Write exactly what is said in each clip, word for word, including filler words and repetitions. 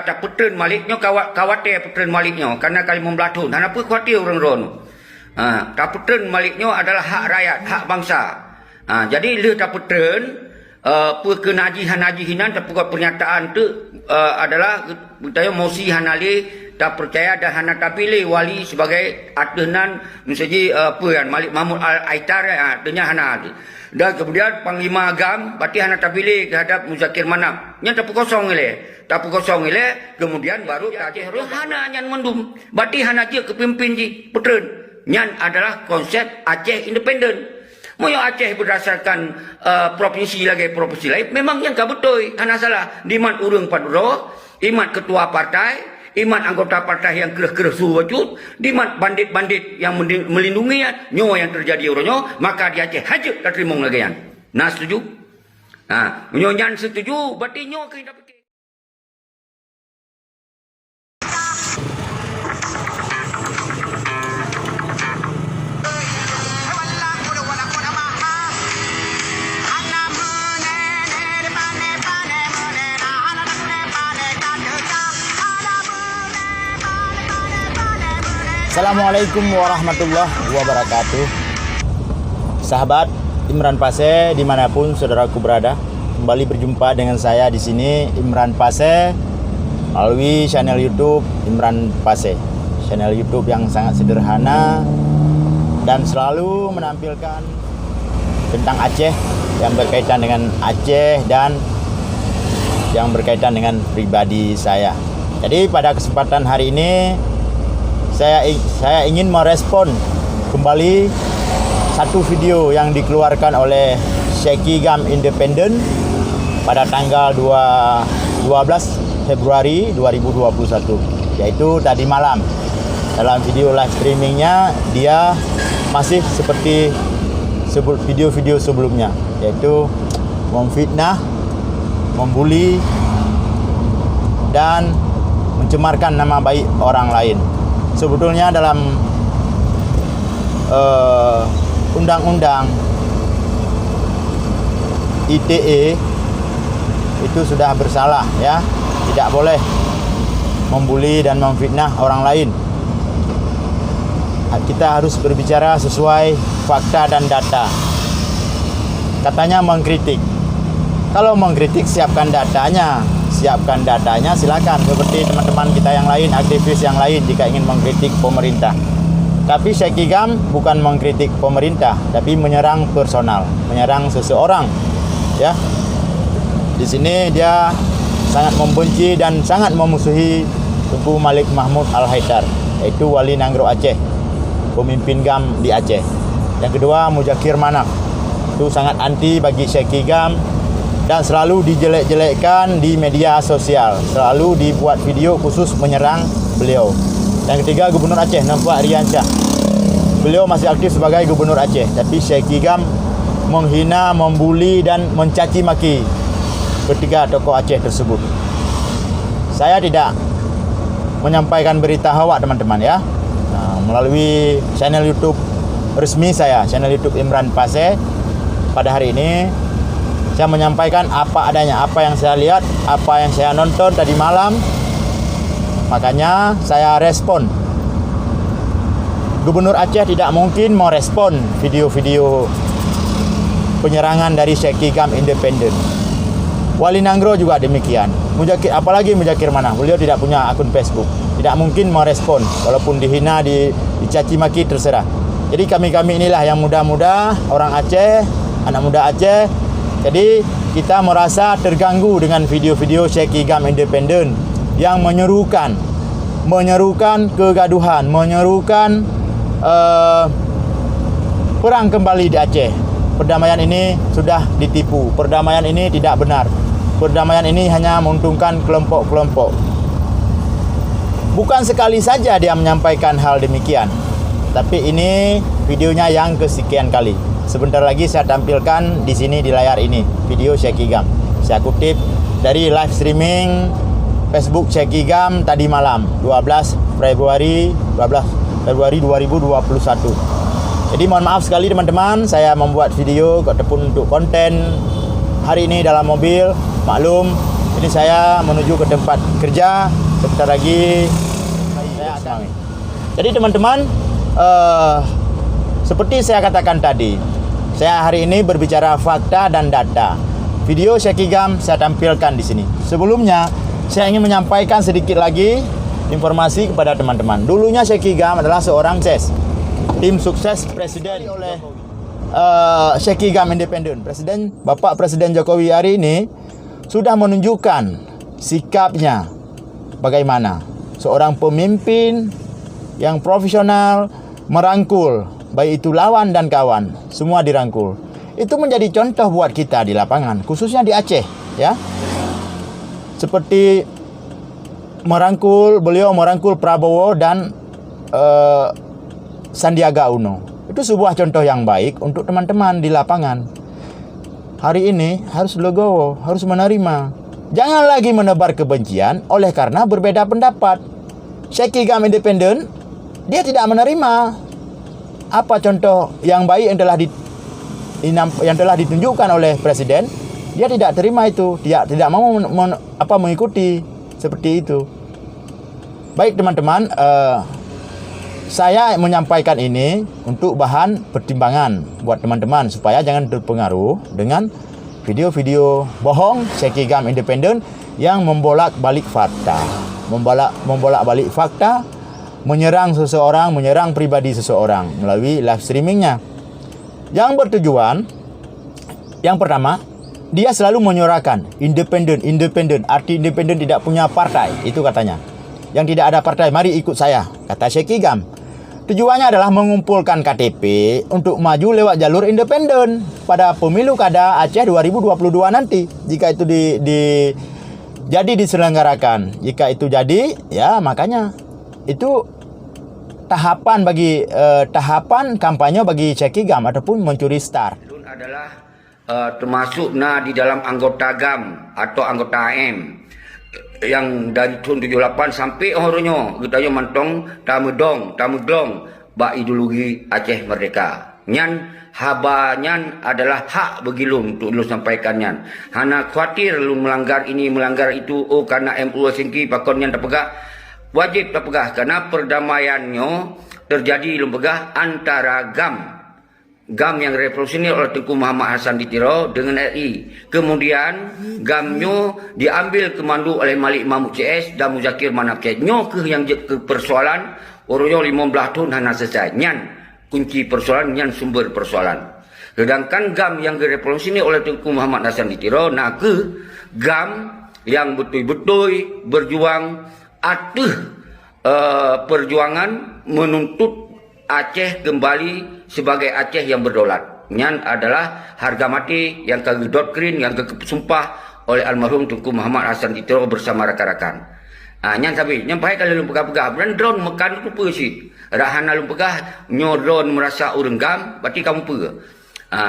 Tapeutreun malék nyoe kawa-, kawatée peutreun malék nyoe, karena ka limong blaih thon. Hana peue khawatir ureuëng droeneuh. Ha, tapeutreun malék nyoe adalah hak rakyat, hak bansa. Ha, jadi lheueh tapeutreun, eh, peue keu najih hana jih inan, tapeugot pernyataan tu, eh, adalah geutanyoe mosi hana lé tapeucaya dan hana tapiléh wali sebagai ateueh nan, miseue jih, eh, peue nyan, Malik Mahmud Al-Aitar, ha, tu nyan hana. Dan kemudian Panglima GAM, berarti hana tapiléh terhadap Muzakir Manaf. Nyan tapeukosong ilée. Tapeukosong ilée, kemudian baru tajih roh hana nyan mandum. Berarti hana jeuet keu pimpin jih, peutreun. Nyan adalah konsep Aceh independen. Meunyoe Aceh berdasarkan, eh, provinsi lagée provinsi lain, memang nyan ka beutôi, hana salah. Dimat ureuëng padubdroe, imat ketua partai, imat anggota partai nyang kreueh-kreueh su bacut, dimat bandit-bandit nyang mendi-, melindungi nyan, nyoe nyang teujadi uroe nyoe, maka di Aceh hana jeuet tateurimong lagée nyan. Na setuju? Ha, meunyoe nyan setuju, berarti nyoe keuh tapike. Assalamualaikum warahmatullahi wabarakatuh. Sahabat Imran Pasé, dimanapun saudaraku berada, kembali berjumpa dengan saya di sini, Imran Pasé, melalui channel YouTube Imran Pasé. Channel YouTube yang sangat sederhana dan selalu menampilkan tentang Aceh, yang berkaitan dengan Aceh dan yang berkaitan dengan pribadi saya. Jadi, pada kesempatan hari ini, saya ing-, saya ingin merespon kembali satu video yang dikeluarkan oleh Syekh Gam Independent pada tanggal dua, dua belas Februari dua ribu dua puluh satu, yaitu tadi malam. Dalam video live streamingnya, dia masih seperti sebel-, video-video sebelumnya, yaitu memfitnah, membuli, dan mencemarkan nama baik orang lain. Sebetulnya dalam, eh, undang-undang I T E itu sudah bersalah, ya. Tidak boleh membuli dan memfitnah orang lain. Kita harus berbicara sesuai fakta dan data. Katanya mengkritik. Kalau mengkritik, siapkan datanya. Siapkan datanya, silakan. Seperti teman-teman kita yang lain, aktivis yang lain, jika ingin mengkritik pemerintah. Tapi Syekh Gam bukan mengkritik pemerintah, tapi menyerang personal, menyerang seseorang. Ya. Di sini dia sangat membenci dan sangat memusuhi Teungku Malik Mahmud Al-Haidar, yaitu Wali Nanggroe Aceh, pemimpin gam di Aceh. Yang kedua, Muzakir Manaf. Itu sangat anti bagi Syekh Gam dan selalu dijelek-jelekkan di media sosial, selalu dibuat video khusus menyerang beliau. Yang ketiga, Gubernur Aceh, Nonfuad Riansyah. Beliau masih aktif sebagai Gubernur Aceh, tapi Syekh Gam menghina, membuli, dan mencaci maki ketiga tokoh Aceh tersebut. Saya tidak menyampaikan berita hoak, teman-teman, ya. Nah, melalui channel YouTube resmi saya, channel YouTube Imran Pasé, pada hari ini saya menyampaikan apa adanya, apa yang saya lihat, apa yang saya nonton tadi malam. Makanya saya respon. Gubernur Aceh tidak mungkin merespon video-video penyerangan dari Syekh Gam Independent. Wali Nanggroe juga demikian. Muzakir, apalagi Muzakir Manaf, beliau tidak punya akun Facebook. Tidak mungkin merespon, walaupun dihina, di, dicaci maki, terserah. Jadi kami-kami inilah yang muda-muda, orang Aceh, anak muda Aceh. Jadi kita merasa terganggu dengan video-video Syekh Gam Independent yang menyerukan, menyerukan kegaduhan, menyerukan, eh, perang kembali di Aceh. Perdamaian ini sudah ditipu. Perdamaian ini tidak benar. Perdamaian ini hanya menguntungkan kelompok-kelompok. Bukan sekali saja dia menyampaikan hal demikian, tapi ini videonya yang kesekian kali. Sebentar lagi saya tampilkan di sini di layar ini video Syekh Gam. Saya kutip dari live streaming Facebook Syekh Gam tadi malam, dua belas Februari, dua belas Februari dua ribu dua puluh satu. Jadi mohon maaf sekali, teman-teman, saya membuat video kok tepun untuk konten hari ini dalam mobil. Maklum, Ini saya menuju ke tempat kerja. Sebentar lagi saya akan. Jadi teman-teman, eh, seperti saya katakan tadi, saya hari ini berbicara fakta dan data. Video Syekh Kigam saya tampilkan di sini. Sebelumnya, saya ingin menyampaikan sedikit lagi informasi kepada teman-teman. Dulunya Syekh Kigam adalah seorang ses tim sukses presiden oleh eh, Syekh Kigam Independent. Presiden, Bapak Presiden Jokowi hari ini sudah menunjukkan sikapnya bagaimana seorang pemimpin yang profesional, merangkul, baik itu lawan dan kawan, semua dirangkul. Itu menjadi contoh buat kita di lapangan, khususnya di Aceh, ya. Seperti merangkul, beliau merangkul Prabowo dan, eh, Sandiaga Uno. Itu sebuah contoh yang baik untuk teman-teman di lapangan. Hari ini harus legowo, harus menerima. Jangan lagi menebar kebencian oleh karena berbeda pendapat. Syekh Kigam Independent, dia tidak menerima apa contoh yang baik yang telah di-, inam-, yang telah ditunjukkan oleh presiden. Dia tidak terima itu, tidak, tidak mau men-, men-, apa, mengikuti seperti itu. Baik teman-teman, eh, saya menyampaikan ini untuk bahan pertimbangan buat teman-teman supaya jangan terpengaruh dengan video-video bohong Syekh Kigam Independent yang membolak-balik fakta, membolak, membolak-balik fakta, menyerang seseorang, menyerang pribadi seseorang melalui live streamingnya yang bertujuan, yang pertama, dia selalu menyuarakan independen, independen, arti independen tidak punya partai, itu katanya. Yang tidak ada partai, mari ikut saya, kata Syekh Kigam. Tujuannya adalah mengumpulkan K T P untuk maju lewat jalur independen pada pemilu kada Aceh dua ribu dua puluh dua nanti. Jika itu di, di, jadi diselenggarakan, jika itu jadi, ya, makanya itu tahapan bagi, eh, tahapan kampanye bagi Syekh Kigam ataupun mencuri star. Lôn adalah, eh, termasuk na di dalam anggota gam atau anggota A M yang dari tahun tujuh lapan sampai uroe nyoe geutanyoe mantong tameudong, tameuglong bak ideologi Aceh Merdeka. Nyan haba nyan adalah hak bagi lôn untuk lôn sampaikan nyan. Hana khawatir lôn melanggar ini, melanggar itu, oh, karena M U Helsinki pakon nyan tapeugah. Wajéb tapeugah karena perdamaian nyoe terjadi lôn peugah antara gam. Gam nyang revolusioner oleh Teungku Muhammad Hasan di Tiro dengan R I. Kemudian gam nyoe diambil kemandu oleh Malik Mahmud C S dan Muzakir Manaf C S. Nyoe keuh nyang jeuet keu persoalan uroe nyoe limong blaih thon hana selesai. Nyan kunci persoalan, nyan sumber persoalan. Sedangkan gam nyang geurevolusi oleh Teungku Muhammad Hasan di Tiro na kheueh gam nyang beutôi-beutôi berjuang ateueh, eh, perjuangan menuntut Aceh kembali sebagai Aceh yang berdaulat. Nyan adalah harga mati nyang ka geudoktrin, nyang ka geusumpah oleh almarhum Teungku Muhammad Hasan di Tiro bersama rakan-rakan. Ah, nyan sabe, nyan bahai ka lheueh lôn peugah-peugah. Bulan drone meukan kupeue cit. Rak hana lôn peugah, nyoe droen meurasa ureuëng gam, berarti kamoe peue. Ha,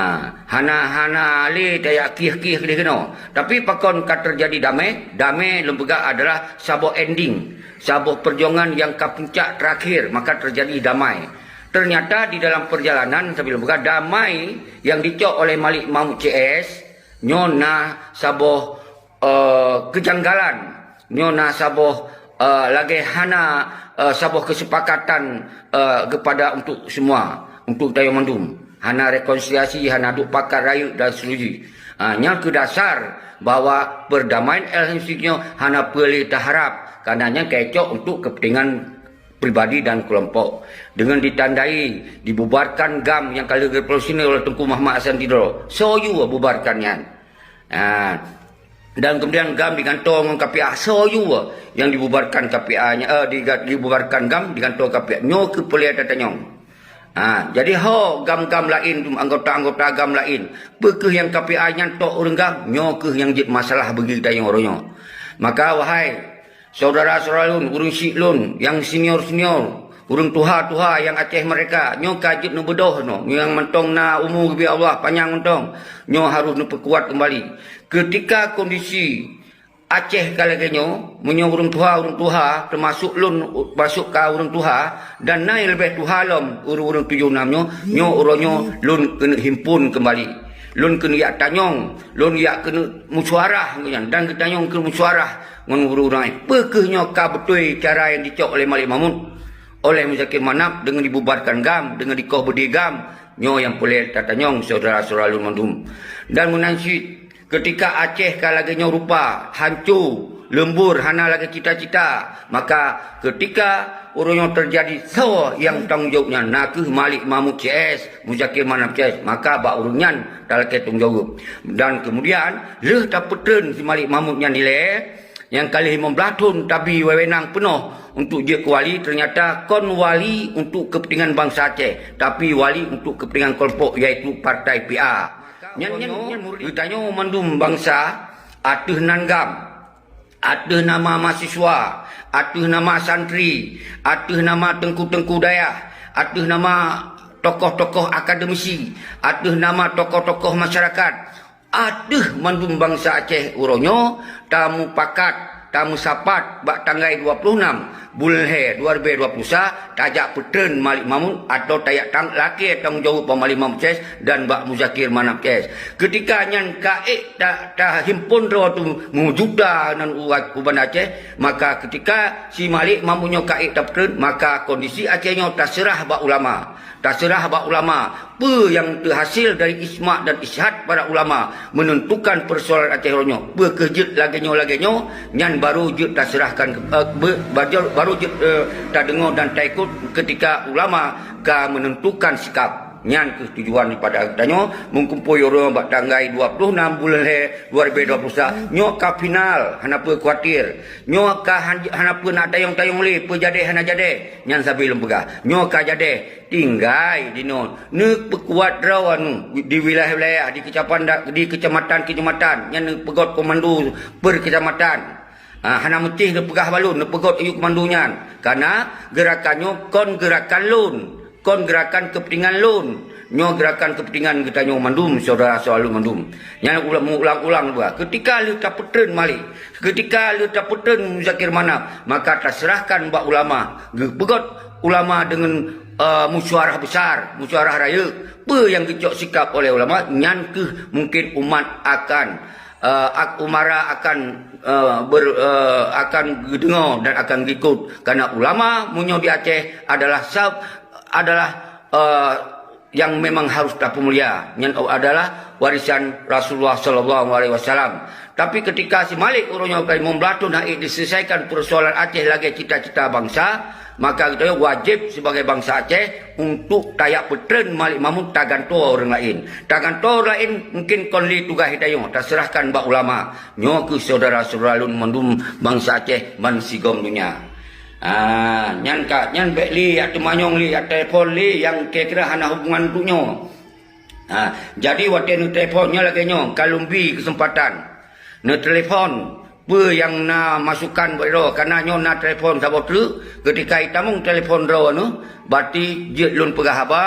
hana, hana lé tajak kieh-kieh lé keunoe. Tapi pakon ka teujadi damai? Damai lôn peugah adalah saboh ending, saboh perjuangan nyang ka puncak terakhir, maka teujadi damai. Ternyata di dalam perjalanan sambil lôn peugah damai nyang dicok oleh Malik Mahmud C S, nyoe na saboh eh, kejanggalan. Nyoe na saboh, eh, lagée hana, eh, saboh kesepakatan, eh, kepada untuk semua, untuk geutanyoe mandum. Hana rekonsiliasi, hana duek pakat rayeuk dan seterusnya. Ah, nyan keu dasar bahwa perdamaian L M C nyoe hana peue lé taharap, karena nyan ka icok untuk kepentingan pribadi dan kelompok. Dengan ditandai dibubarkan gam nyang ka lheueh geurevolusi oleh Teungku Muhammad Hasan di Tiro. Soe yue bubarkan nyan. Ha. Dan kemudian gam digantung ngon K P A. Soe yue nyang dibubarkan K P A nya, eh, diga-, dibubarkan gam digantung K P A. Nyoe keuh peue lé tatanyong. Ha, jadi ho gam-gam laén, anggota-anggota gam laén, peu kheueh nyang K P A nyan tok ureuëng gam, nyoe kheueh nyang jeuet masalah bagi geutanyoe uroe nyoe. Maka wahai syedara-syedara lôn, ureuëng syiek lôn nyang senior-senior, ureuëng tuha-tuha nyang Aceh Merdeka, nyoe ka jeuet neubeudôh nyoe, nyang mantong na umu geubri Allah panyang mantong, nyoe harôh neupeukuat keumbali. Keutika kondisi Aceh ka lagée nyoe, meunyoe ureuëng tuha, ureuëng tuha, teumasok lôn, teumasok ka ureuëng tuha, dan na nyang leubeh tuha lom, ureuëng-ureuëng tujoh nam nyoe, nyoe uroe nyoe lôn keuneuk himpon keumbali. Lôn keuneuk jak tanyong, lôn jak keuneuk meusyuarah ngon nyan, dan geutanyong keuneuk meusyuarah ngon ureuëng-ureuëng laén. Peu kheueh nyoe ka beutôi cara nyang jicok oleh Malik Mahmud, oleh Muzakir Manaf, deungon dibubarkan GAM, deungon dikoh beudé GAM? Nyoe nyang peureulée tatanyong syedara-syedara lôn mandum. Dan meunan cit, keutika Aceh ka lagée nyoe rupa, hanco, leumbor, hana lagée cita-cita, maka keutika uroe nyoe teujadi soe nyang tanggong jaweueb nyan, na kheueh Malik Mahmud C S, Muzakir Manaf C S, maka bak ureuëng nyan talakée tanggong jaweueb. Dan keumudian, lheueh tapeutreun si Malik Mahmud nyan dilée, nyang ka lheueh limong blaih thon tabi wewenang peunoh untuk jeuet keu wali, teunyata kon wali untuk keupeuntengan bansa Aceh, tapi wali untuk keupeuntengan keulompok, yaitu partai P A. Nyan, nyan, nyan geutanyoe mandum bansa ateueh nan GAM, ateueh nama mahasiswa, ateueh nama santri, ateueh nama teungku-teungku dayah, ateueh nama tokoh-tokoh akademisi, ateueh nama tokoh-tokoh masyarakat, ateueh mandum bansa Aceh uroe nyoe tamupakat, tameusapat bak tanggai dua puluh enam buleuen lhée dua ribée dua puluh sa, tajak peutreun Malik Mahmud atau tajak tang-, lakée tanggong jaweueb bak Malik Mahmud C S dan bak Muzakir Manaf C S. Keutika nyan ka ék ta-, tahimpon droe tu meujuta nan u, u Banda Aceh, maka keutika si Malik Mahmud nyoe ka ék tapeutreun, maka kondisi Aceh nyoe taseurah bak ulama. Taseurah bak ulama, peue nyang teuhasil dari ijma dan ijtihad para ulama menentukan persoalan Aceh uroe nyoe. Peu kheueh jeuet lagée nyoe, lagée nyoe, nyan barô jeuet taseurahkan, eh, be-, bajo-, barô jeuet, eh, tadeungoe dan taikot keutika ulama ka menentukan sikap. Nyan kheueh tujuan daripada geutanyoe meukumpôi uroe bak tanggai dua puluh enam buleuen lhée dua ribée dua puluh sa. Nyoe ka final, hana peue khawatir. Nyoe ka han-, hana peue nak tayong-tayong lé, peue jadeh hana jadeh. Nyan sabe lôn peugah. Nyoe ka jadeh. Tinggai jinoe neupeukuat droe anu di wilayah-wilayah, di keucapan-, di keucamatan-keucamatan, nyan neupeugot komando per keucamatan. Ah, hana meusti neupeugah bak lôn, neupeugot ayue komando nyan. Karena geurakan nyoe kon geurakan lôn, kon geurakan keupeuntengan lôn. Nyoe geurakan keupeuntengan geutanyoe mandum, syedara-syedara lôn mandum. Nyan ulang, ulang-ulang dua. Keutika lheueh tapeutreun Malik, keutika lheueh tapeutreun Muzakir Manaf, maka taseurahkan bak ulama. Geupeugot ulama deungon, eh, musyawarah besar, musyawarah rayeuk. Peue nyang geucok sikap oleh ulama, nyan kheueh mungkin umat akan, eh, ak-, umara akan, eh, ber-, eh, akan geudeungoe dan akan geuikot. Karena ulama meunyoe di Aceh adalah sab-, adalah, eh, nyang memang harus tapeumulia. Nyan adalah warisan Rasulullah sallallahu alaihi wasallam. Tapi keutika si Malik uroe nyoe ka limong blaih thon hana diselesaikan persoalan Aceh lagée cita-cita bansa, maka geutanyoe wajéb sibagai bansa Aceh untuk tajak peutreun Malik Mahmud, tagantoe ureuëng laén. Tagantoe ureuëng laén mungkin kon lé tugaih geutanyoe, taseurahkan bak ulama. Nyoe kheueh syedara-syedara lôn mandum bansa Aceh ban sigom donya. Ah, nyan ka, nyan bék lé jak teumanyong lé, jak telepon lé nyang kira-kira hana hubungan untuk nyoe. Ha, jadi watée neutelepon nyoe lagée nyoe, ka lôn bi keuseumpatan. Neutelepon, peue nyang na masukan bak droe, karena nyoe na telepon saboh treuk, keutika itamong telepon droe nyoe, berarti jeuet lôn peugah haba,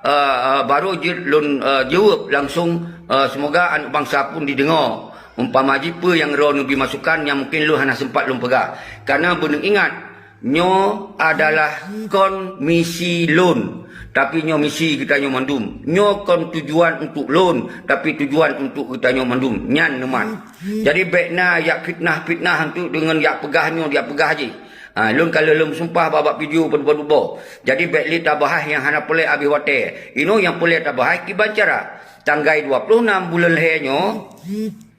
eh, eh, barô jeuet lôn, eh, jaweueb langsong, eh, semoga aneuëk bansa pun dideungoe. Umpama jih peue nyang droe neubi masukan nyang mungkin lôn hana sempat lôn peugah. Karena beuneuingat, nyoe adalah kon misi lôn, tapi nyoe misi geutanyoe mandum. Nyoe kon tujuan untuk lôn, tapi tujuan untuk geutanyoe mandum. Nyan neumat. Jadi bék na jak fitnah-fitnah untuk deungon jak peugah nyoe, jak peugah jih. Ha, lôn ka lheueh lôn sumpah bak, bak video peuduboh-duboh. Jadi bék lé tabahas nyang hana peureulée abéh watée. Inoe nyang peureulée tabahas kiban cara. Tanggai dua puluh enam buleuen lhée nyoe,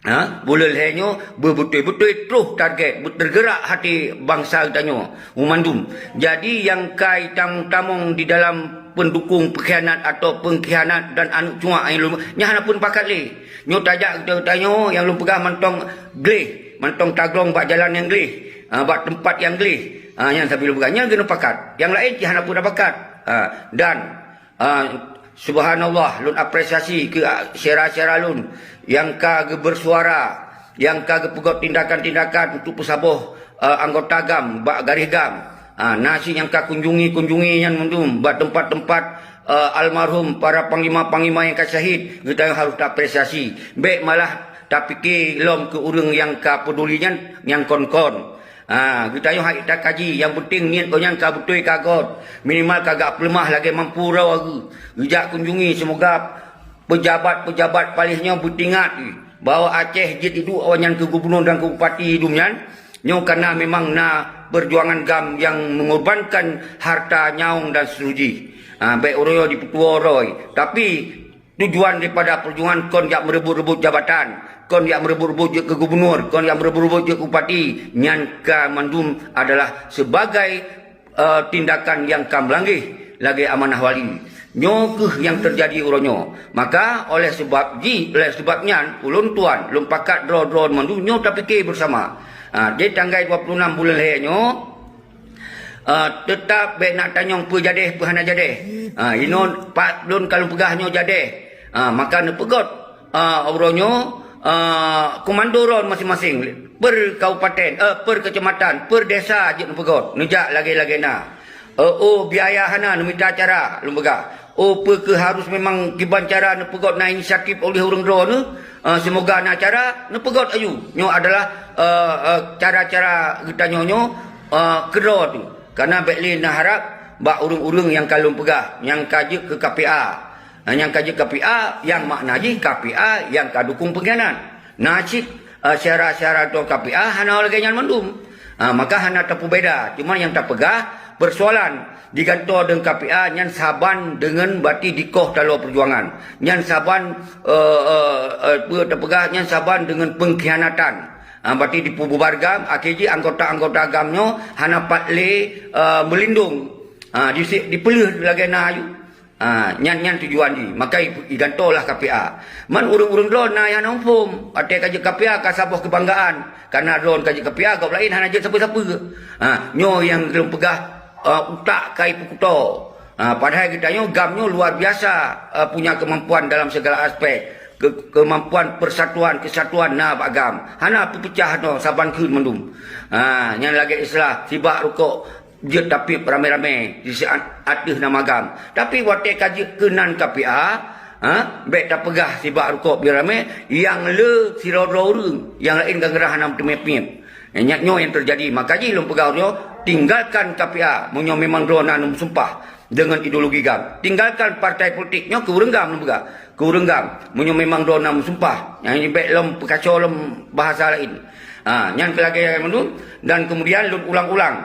ha, buleuen lhée nyoe beubeutôi-beutôi troh target, beuteugeurak hati bansa geutanyoe mandum. Jadi nyang ka itamong-tamong di dalam pendukung pengkhianat atau pengkhianat dan aneuëk cuak nyang lôn, nyan hana pun pakat lé. Nyoe tajak geutanyoe nyang lôn peugah mantong gleh, mantong taglong bak jalan nyang gleh, ha, bak teumpat nyang gleh. Ha, nyan sabe lôn peugah, nyan keuneuk pakat. Nyang laén cit hana pun pakat. Ha, dan Ah, subhanallah, lôn apresiasi keu, ah, syedara-syedara lôn nyang ka geubeursuara, nyang ka geupeugot tindakan-tindakan untuk peusaboh, ah, anggota GAM bak garéh GAM. Ah, na cit nyang ka kunjungi-kunjungi nyan mandum bak teumpat-teumpat, ah, almarhum para panglima-panglima nyang ka syahid, geutanyoe harôh taapresiasi. Bék malah tapike lom keu ureuëng nyang ka peuduli nyan nyang kon-kon. Ha, geutanyoe hai takaji, nyang penting niet gobnyan ka beutôi ka göt, minimal ka geupeuleumah lagée mampu droe geuh. Geujak kunjungi, seumoga Peujabat-peujabat paléh nyoe beutingat bahwa Aceh jeuet iduek awaknyan keu gubunur dan keu bupati idum nyan, nyoe kana memang na peujuangan GAM nyang meungorbankan harta, nyawöng dan seterusjih. Ha, bèk uroe nyoe jipeutuwoe droe. Tapi tujuan daripada peujuangan kon jak meureubot-reubot jabatan, kon jak meureubot-reubot jeuet keu gubunur, kon jak meureubot-reubot jeuet keu bupati, nyan ka mandum adalah sebagai eh, tindakan nyang ka meulangeh lagèe amanah wali. Nyoe kheueh nyang teujadi uroe nyoe. Maka, oleh sabab jih, oleh sabab nyan, ulôn tuan, lôn pakat droe-droe mandum nyoe tapike beusama. Ah, di tanggai dua puluh enam buleuen lhèe nyoe, eh, teutap bèk na tanyong peue jadeh, peue hana jadeh. Ah, inoe pat lôn ka lôn peugah nyoe jadeh. Ah, maka neupeugöt ah, uroe nyoe, ah, komando droe maséng-maséng, per kabupaten, eh, per keucamatan, per desa jeuet neupeugöt, neujak lagèe-lagèe na. Eh, oh, biaya hana, neumita cara, lôn peugah. Oh, peu kheueh harus memang kiban cara neupeugöt na inisiatif oleh ureueng droeneuh, eh, seumoga na cara, neupeugöt aju. Nyoe adalah, eh, eh, cara-cara geutanyoe nyoe, eh, keudroe teuh. Kana bèk lé neuharab bak ureueng-ureueng nyang ka lôn peugah, nyang ka jeuet keu K P A. Nah, nyang ka jeuet K P A, nyang makna jih K P A nyang ka dukong peungkhianat. Na cit, eh, syedara-syedara droe K P A hana lagèe nyan mandum. Ah, maka hana tapeubeda. Cuma nyang tapeugah, peusoalan jigantoe deungon K P A nyan saban deungon bati dikoh taloe peujuangan. Nyan saban, eh, eh, eh, peue tapeugah, nyan saban deungon peungkhianatan. Ah, bati dipeububar GAM, akhé jih anggota-anggota GAM nyoe hana pat lé, eh, meulindong. Ah, disi-, dipeuleueh lagèe na aju. Ah, nyan, nyan tujuan jih. Maka i-, igantoe lah K P A. Man ureueng-ureueng droe na nyang hana muphom. Watèe ka jeuet K P A ka saboh keubanggaan. Kana droe ka jeuet K P A, gob laén hana jeuet sapeue-sapeue. Ah, nyoe nyang lôn peugah, ah, utak ka ipeukuto. Ah, padahai geutanyoe GAM nyoe luar biasa, ah, punya kemampuan dalam segala aspek. Ke-, kemampuan persatuan, kesatuan na bak GAM. Hana peupeucah nyoe saban kheun mandum. Ah, nyan lagèe istilah sibak rukok jeuet tapiep ramé-ramé di siat-, ateueh nama GAM. Tapi watèe ka jeuet keunan K P A, ha, bèk tapeugah sibak rukok biar ramé, nyang le sidroe-droe ureueng, nyang laén ka geurah hana meuteumé-teumé. Nyan nyoe nyang teujadi, maka jih lôn peugah uroe nyoe, tinggalkan K P A, meunyoe memang droe na neumeusumpah deungon ideologi GAM. Tinggalkan partai politik, nyoe keu ureueng GAM lôn peugah. Keu ureueng GAM, meunyoe memang droe na meusumpah, nyan bèk lom peukaco lom bahasa laén. Ha, nyan keu lagèe nyan mandum, dan kemudian lôn ulang-ulang.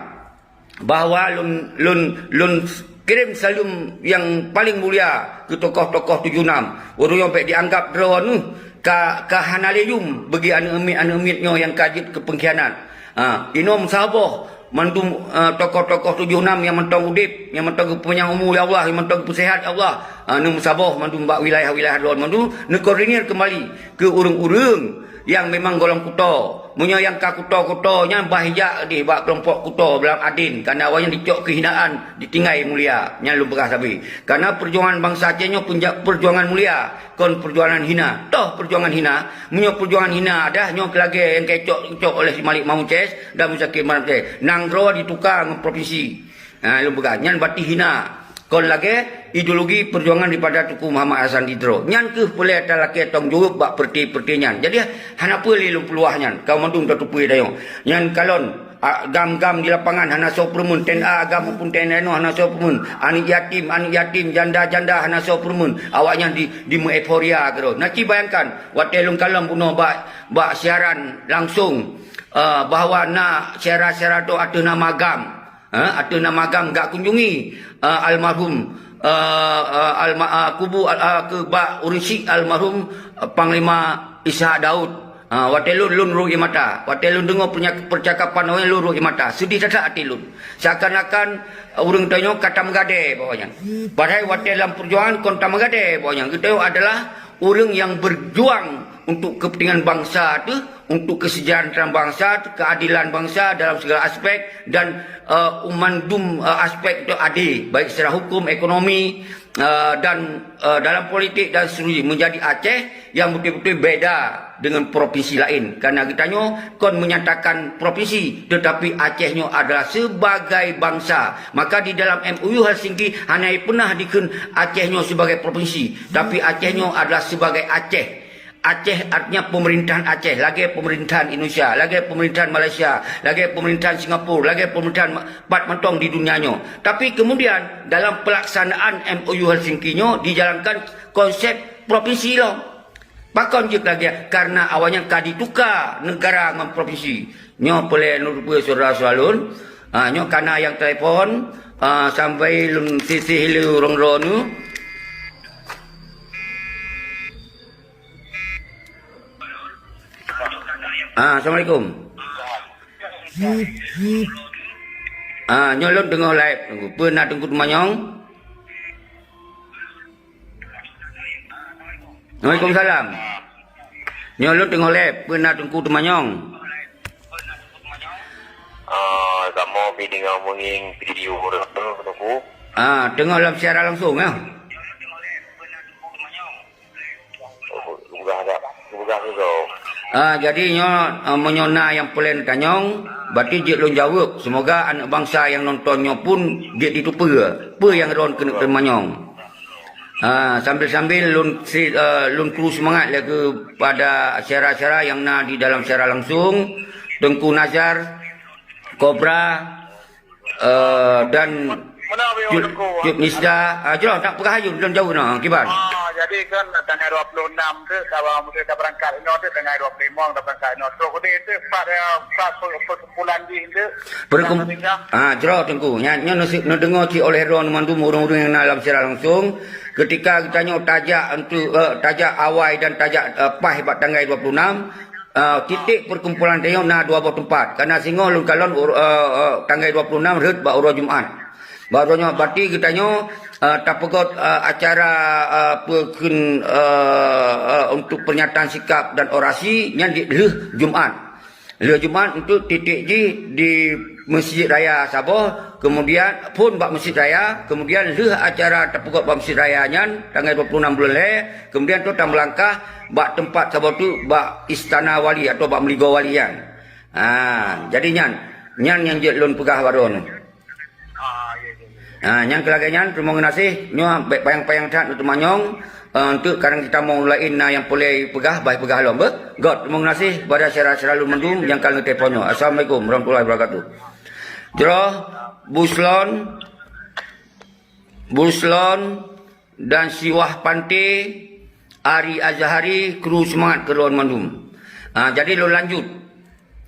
Bahwa lôn, lôn, lôn kirém saleuem nyang paleng mulia keu tokoh-tokoh tujoh nam. Ureueng nyang bèk jianggab droeneuh ka, ka hana lé yum bagi aneuk miet-aneuk miet nyoe nyang ka jeuet keu peungkhianat. Ha, inoe meusaboh mandum, eh, tokoh-tokoh tujoh nam nyang mantong udép, nyang mantong geupanyang umu ya Allah, nyang mantong geupeusehat ya Allah. Ha, neumeusaboh mandum bak wilayah-wilayah droe mandum neukoordinir keumbali keu ureueng-ureueng nyang memang golom kuto. Meunyoe nyang ka kuto-kuto nyan bah ijak deh bak keulompok kuto dalam Aden, kana awaknyan dicok keuhinaan, ditinggai mulia. Nyan lôn peugah sabe. Kana peujuangan bansa Aceh nyoe peunja-, peujuangan mulia, kon peujuangan hina. Toh peujuangan hina? Meunyoe peujuangan hina adah nyoe keu lagèe nyang keucok-cok oleh si Malik Mahmud C S dan Muzakir Manaf C S. Nanggroe dituka ngon provinsi. Ha, lôn peugah, nyan bati hina. Kon lagèe ideologi peujuangan daripada Teungku Muhammad Hasan di Tiro. Nyan keuh peureulèe talakèe tanggung jaweueb bak peureuté-peureuté nyan. Jadi, hana peue lé lôn peuluah nyan. Kamoe mandum tateupeue tanyoe. Nyan kalon, a, GAM-GAM di lapangan hana soe peureumeun, T N A GAM maupun T N A hana soe peureumeun. Aneuk yatim, aneuk yatim, janda-janda hana soe peureumeun. Awaknyan di, di meueuforia keudroe. Na ci bayangkan, watèe lôn kalon bunoe bak, bak siaran langsung, eh, bahwa na syedara-syedara droe ateueh nama GAM. Ha, ateueh nama GAM gak kunjungi, eh, almarhum, eh, eh, alma-, eh, kubu al-, eh, keu bak ureueng syik almarhum, eh, Panglima Ishak Daud. Ha, watèe lôn, lôn rhot ie mata. Watèe lôn deungö peunya-, peucakapan awaknyan lôn rhot ie mata. Seudeh that-that até lôn. Seakan-akan, eh, ureueng tanyoe ka tameugadèe bak awaknyan. Padahai watèe lam peujuangan kon tameugadèe bak awaknyan. Geutanyoe adalah ureueng nyang beujuang untuk kepentingan bansa teuh, untuk kesejahteraan bansa teuh, keadilan bansa dalam segala aspek dan, eh, mandum, eh, aspek itu adé, baik secara hukum, ekonomi, eh, dan, eh, dalam politik dan seterusnya, menjadi Aceh yang betul-betul beda dengan provinsi lain. Karena geutanyoe kon menyatakan provinsi, tetapi Aceh nyoe adalah sebagai bangsa. Maka di dalam M O U Helsinki hana pernah dikheun Aceh nyoe sebagai provinsi, tapi Aceh nyoe adalah sebagai Aceh. Aceh artinya pemerintahan Aceh, lagée pemerintahan Indonesia, lagée pemerintahan Malaysia, lagée pemerintahan Singapura, lagée pemerintahan ma-, pat mantong di dunia nyoe. Tapi kemudian dalam pelaksanaan M O U Helsinki nyoe dijalankan konsep provinsi lom. Pakon jeuet lagée? Karena awaknyan ka dituka negara ngon provinsi. Nyoe peureulée lôn peue syedara-syedara lôn. Ah, nyoe kana nyang telepon, ah, sampai lôn sisih le ureuëng droeneuh. Ah, assalamualaikum. Ah, nyoe lôn teungoh live. Peue na Teungku Teumanyong? Waalaikumsalam. Nyoe lôn teungoh lép, peue na Teungku Teumanyong? Ah, kamoe pih teungoh meungieng video Teungku. Ah, teungoh lam siaran langsung, ya? Peugah dak? Peugah tu. Ah, jadi nyoe, ah, meunyoe na nyang peureulée neutanyong, berarti jeuet lôn jaweueb. Semoga aneuëk bansa nyang nonton nyoe pun jeuet jiteupeue peue nyang droen keuneuk teumanyong. Ah, sambil-sambil lôn si-, eh, lôn kru seumangat lé keupada syedara-syedara nyang na di dalam siaran langsung, Teungku Nazar, Kobra, eh, dan Cut, Cut Misda. Ah, jroh, nak peugah aju, lôn jaweueb na, kiban. Ah, jadi kan tanggai dua puluh enam tu, saban meusti ka beurangkat inoe tu, tanggai dua puluh lima ka beurangkat inoe. Trok udeh tu, pat, eh, pat pe-, perkumpulan jih tu. Perkum-, ah, jroh Teungku. Nyan, nyoe neuse-, neudeungoe cit oleh droeneuh mandum ureuëng-ureuëng nyang na lam siaran langsung. Ketika geutanyoe tajak untuk, eh, tajak awai dan tajak, eh, paih bak tanggai dua puluh enam, eh, titik perkumpulan tanyoe na dua boh teumpat. Karena singoh lôn kalon ur-, eh, eh, tanggai dua puluh enam rhot bak uroe Jumat. Bak uroe nyoe, berarti geutanyoe, eh, tapeugot, eh, acara, eh, peukheun, eh, eh, untuk pernyataan sikap dan orasi nyan di lheueh Jumat. Lheueh Jumat untuk titik jih di Masjid Raya saboh, kemudian phon bak Masjid Raya, kemudian lheueh acara tapeugot bak Masjid Raya nyan, tanggai dua puluh enam buleuen lhée, kemudian tu tameulangkah bak teumpat saboh tu, bak Istana Wali atau bak Meuligoe Wali nyan. Ha, jadi nyan, nyan nyang jeuet lôn peugah bak droeneuh. Ah, ya, ya, ya. Ha, nyang keu lagée nyan, teurimong geunaséh. Nyoe bék panyang-panyang that neuteumanyong, eh, untuk kadang kita mau laén na nyang peureulée peugah, bah peugah lom, beuh? Göt, teurimong geunaséh bak syedara-syedara lôn mandum nyang ka neutelepon nyoe. Assalamualaikum warahmatullahi wabarakatuh. Jroh, Buslon, Buslon, dan Siwah Panté, Ari Azhari, kru seumangat keu lôn mandum. Ah, jadi lôn lanjut.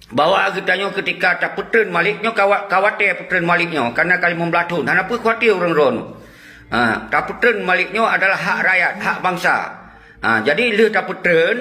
Bahwa geutanyoe ketika tapeutreun malék nyoe kawa-, kawatée peutreun malék nyoe, karena ka limong blaih thon. Hana peue khawatir ureuëng droeneuh. Ah, tapeutreun malék nyoe adalah hak rakyat, hak bansa. Ah, jadi lheueh tapeutreun,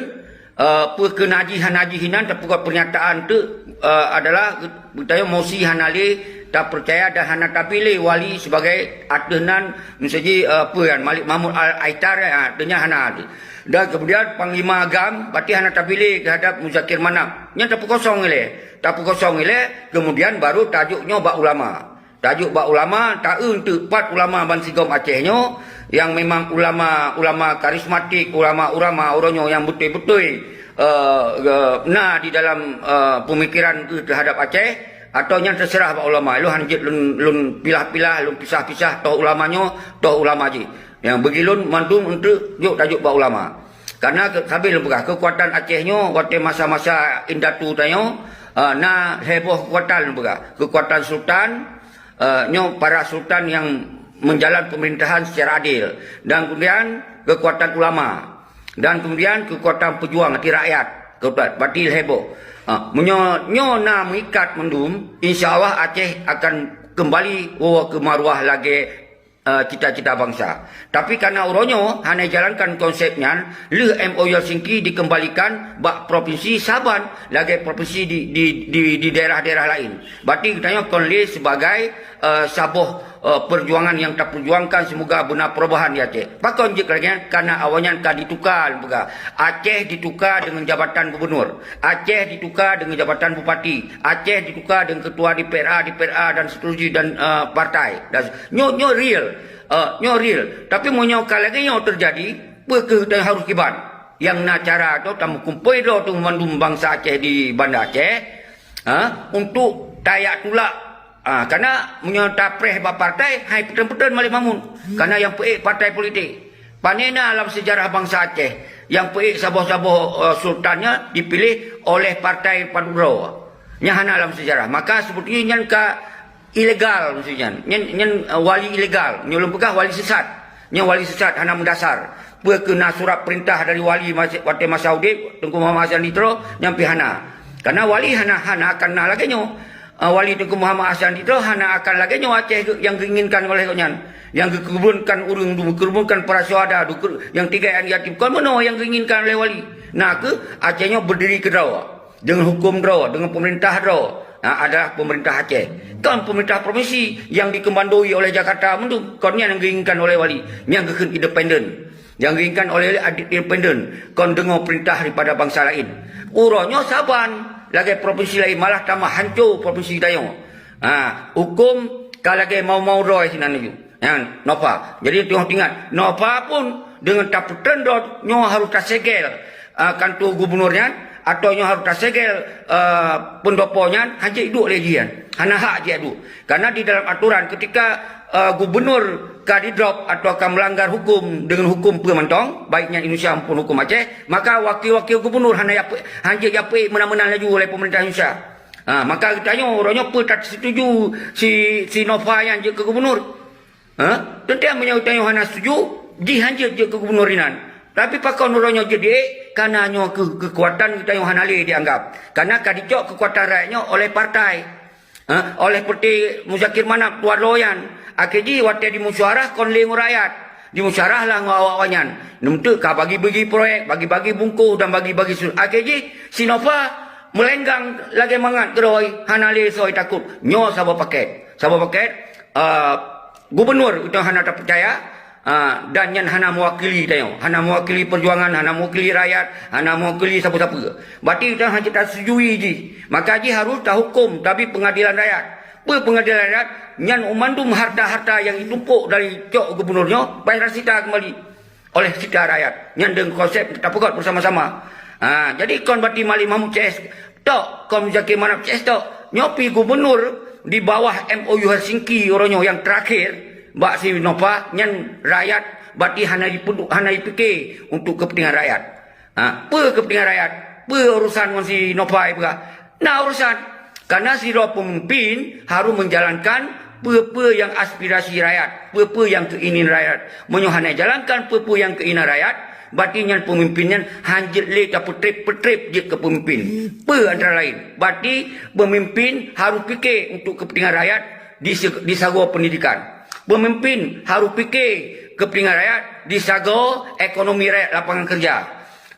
eh, peue keu na jih hana jih inan tapeugot pernyataan tu, eh, adalah geutanyoe mosi hana lé tapeucaya dan hana tapiléh wali sebagai ateueh nan miseujih, eh, peue nyan, Malik Mahmud Al-Aitar, eh, ateueh nyan hana lé. Dan kemudian Panglima GAM berarti hana tapiléh keuhadap Muzakir Manaf. Nyan tapeukosong ilée. Tapeukosong ilée, kemudian baru tajok nyoe bak ulama. Tajok bak ulama, taeu teuk pat ulama bansigom Aceh nyoe, nyang memang ulama-ulama karismatik, ulama-ulama uroe nyoe nyang beutôi-beutôi, eh, eh, na di dalam, eh, pemikiran geuh terhadap Aceh, atau nyan terserah bak ulama. Ilôn hana jeuet lôn, lôn pilah-pilah, lôn pisah-pisah, toh ulama nyoe, toh ulama jih. Nyang beugilôn mandum untuk jok tajok bak ulama. Karena ke-, sabe lôn peugah, keukuatan Aceh nyoe watée masa-masa indatu tanyoe, eh, na lhée boh keukuatan lôn peugah. Keukuatan sultan, eh, nyoe para sultan nyang menjalan pemerintahan secara adil. Dan kemudian keukuatan ulama. Dan kemudian keukuatan pejuang, hati rakyat. Keukuatan, berarti lhée boh. Ah, meunyoe nyoe na meuikat mandum, insya Allah Aceh akan kembali woe keu maruah lagée eh, cita-cita bansa. Tapi karena uroe nyoe hana jalankan konsep nyan, lheueh M O U Helsinki dikembalikan bak provinsi saban lagée provinsi di, di, di, di daerah-daerah laén. Berarti geutanyoe kon lé sebagai, eh, saboh, eh, perjuangan nyang taperjuangkan semoga beuna perubahan di Aceh. Pakon jeuet lagée nyan? Karena awaknyan ka dituka, lôn peugah. Aceh dituka dengan jabatan gubernur. Aceh dituka dengan jabatan bupati. Aceh dituka dengan ketua D P R A, D P R A dan seterusnya dan, eh, partai. Dan nyoe, nyoe real. Eh, nyoe real. Tapi meunyoe ka lagée nyoe teujadi, peue keuh harôh kiban? Nyang na cara tu tameukumpôi droe teuh mandum bansa Aceh di Banda Aceh, ha, untuk tajak tulak. Ha, karena meunyoe tapreh bak partai, hai peutreun-peutreun Malik Mahmud. Karena nyang peuék partai politik. Pane na lam seujarah bansa Aceh nyang peuék saboh-saboh, eh, sultan nyan dipiléh oleh partai padubdroe. Nyan hana lam seujarah. Maka seperti nyan ka ilegal maksud nyan. Nyan, nyan, eh, wali ilegal. Nyoe lôn peugah wali sesat. Nyan wali sesat hana meudasar. Peue keu na surat perintah dari wali masa, watée masa udeb Teungku Muhammad Hasan di Tiro, nyan pih hana. Karena wali hana, hana akan na lagée nyoe. Ah, Wali Teungku Muhammad Hasan di Tiro hana akan lagée nyoe Aceh nyang geuinginkan oleh gobnyan, nyang geukeurbeunkan ureuëng, geukeurbeunkan para syuhada, geukeurbeunkan nyang tinggai aneuk yatim. Kon meunoe nyang geuinginkan oleh wali. Na kheueh Aceh nyoe beudiri keudroe, deungon huköm droe, deungon peumeurintah droe. Ha, adalah peumeurintah Aceh. Kon peumeurintah provinsi nyang dikeumandoi oleh Jakarta mandum. Kon nyan nyang geuinginkan oleh wali, nyang geukheun independen. Nyang geuinginkan oleh independen, kon deungoe peurintah daripada bansa laén. Uroe nyoe saban lagée provinsi laén, malah tamah hanco provinsi geutanyoe. Ha, huköm ka lagée mau-mau droe sinan laju. Nyan, Nova. Jadi, teungoh teuingat, Nova pun deungon tapeutreun droe nyoe harôh tasegel, ah, kanto gubunur nyan, atau nyoe harôh tasegel, ah, peundopo nyan, hana jeuet duek lé jih nyan. Hana hak jeuet duek. Karena di dalam aturan, ketika, eh, gubunur ka didrop atau ka melanggar hukum dengan hukum peue mantong, baik nyan Indonesia maupun hukum Aceh, maka wakil-wakil gubunur hana yapeuék, hana jeuet japeuék meunan-meunan laju oleh pemerintah Indonesia. Ha, maka geutanyoe, uroe nyoe peue tasetuju si, si Nova nyan jeuet keu gubunur? Ha? Teuntang meunyoe geutanyoe hana setuju, jih hanjeuet jeuet keu gubunur inan. Tapi pakon uroe nyoe jeuet diék? Karena nyoe keu-, keukuatan geutanyoe hana lé dianggap. Karena ka dicok keukuatan rakyat nyoe oleh partai. Ha, oleh peuté Muzakir Manaf tuan lo nyan, akhé jih watée dimusyarah kon lé ngon rakyat, dimusyarah lah ngon awak-awak nyan. Neumeuteuk ka bagi-bagi proyek, bagi-bagi bungkôh dan bagi-bagi su-, akhé jih si Nova meulenggang lagée mangat keudroe, hana lé soe takot. Nyoe saboh paket. Saboh paket, eh, gubunur geutanyoe hana tapeucaya, Ah, dan nyan hana mewakili tanyoe, hana mewakili perjuangan, hana mewakili rakyat, hana mewakili sapeue-sapeue. Berarti tanyoe hana tasetujui jih. Maka jih harus tahukum, tabi pengadilan rakyat. Peue pengadilan rakyat? Nyan mandum harta-harta nyang ditumpok dari cok gubunur nyoe, bayar sita kembali oleh sita rakyat. Nyan deungon konsep tapeugöt bersama-sama. Ha, jadi kon berarti Malik Mahmud C S tok, kon Muzakir Manaf C S tok. Nyoe pi gubunur di bawah M O U Helsinki uroe nyoe nyang terakhir, bak si Nova nyan rakyat bati hana jipeudu-, hana jipike untuk kepentingan rakyat. Ha, peue kepentingan rakyat? Peue urusan ngon si Nova ipeugah? Na urusan. Karena sidroe pemimpin harus menjalankan peue-peue nyang aspirasi rakyat, peue-peue nyang keinginan rakyat. Meunyoe hana jalankan peue-peue nyang keinginan rakyat, berarti nyan pemimpin nyan hanjeuet lé tapeutreb-peutreb jeuet keu pemimpin. Peue antara lain? Berarti pemimpin harus pike untuk kepentingan rakyat di se-, di sagoe pendidikan. Pemimpin harus pike kepentingan rakyat di sagoe ekonomi rakyat, lapangan kerja.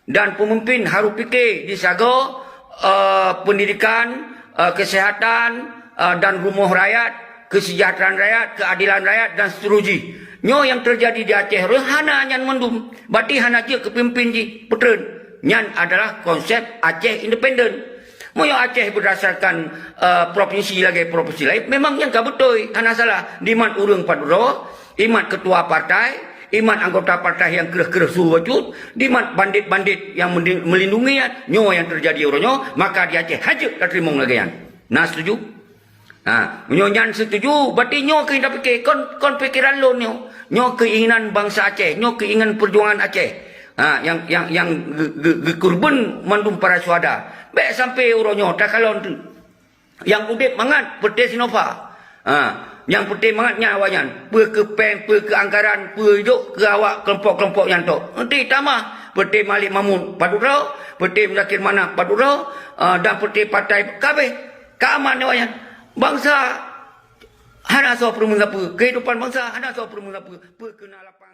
Dan pemimpin harus pike di sagoe, eh, pendidikan, eh, kesehatan, eh, dan rumoh rakyat, kesejahteraan rakyat, keadilan rakyat dan seterusnya. Nyoe nyang terjadi di Aceh rôh hana nyan mandum. Berarti hana jeuet keu pemimpin jih, peutreun. Nyan adalah konsep Aceh independen. Meunyoe Aceh berdasarkan, eh, provinsi lagée provinsi lain, memang nyan ka beutôi, hana salah. Dimat ureuëng padubdroe, imat ketua partai, imat anggota partai nyang kreueh-kreueh su bacut, dimat bandit-bandit nyang mendi-, melindungi nyan, nyoe nyang terjadi uroe nyoe, maka di Aceh hanjeuet tateurimong lagée nyan. Na setuju? Ha, meunyoe nyan setuju, berarti nyoe keuh nyang tapike, kon, kon pikeran lôn nyoe. Nyoe keinginan bansa Aceh, nyoe keinginan perjuangan Aceh. Ha, nyang, nyang, nyang ge-, ge-, geukeureubeuen mandum para syuhada. Bék sampai uroe nyoe takalon teuk. Nyang udeb mangat peuté si Nova. Ha, nyang peuté mangat nyan awaknyan. Peue keu péng, peue keu anggaran, peue jok keu awak kelompok-kelompok nyan tok. Nanti tamah peuté Malik Mahmud padubdroe, peuté Muzakir Manaf padubdroe, ha, dan peuté partai kabeh. Ka aman awaknyan. Bansa hana soe peureumeun sapeue. Kehidupan bansa hana soe peureumeun sapeue. Peue keu na lapang